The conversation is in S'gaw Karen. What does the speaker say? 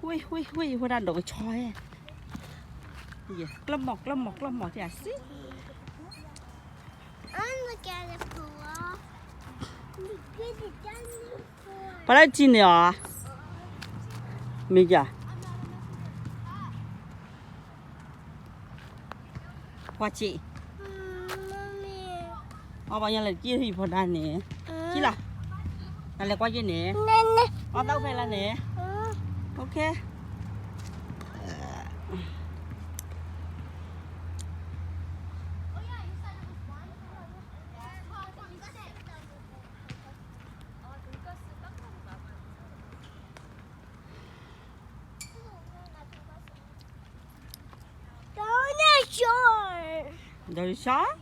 ဝ့ၢ် ဝ့ၢ် ဝ့ၢ် ယဖိဒၣ်ဒိးကဆီဟဲ, ကျၢၢ်မီၢ် ကျၢၢ်မီၢ် ကျၢၢ်မီၢ် တစံး, ပှၤလၢထံန့ၣ်အီၤ, မ့ၢ်ယၤ ကွၢ်စ့ၣ်, အီၣ်ပှၤညီလဲၤက့ၢ်ဟံၣ်ဖိဒၣ်န့ၣ်, က့ၢ်လီၤ, နလဲၤကွၢ်က့ၢ်န့ၣ်, အီၣ်သးအိၣ်ဖဲလၢန့ၣ်, OK. ဒီးရှော့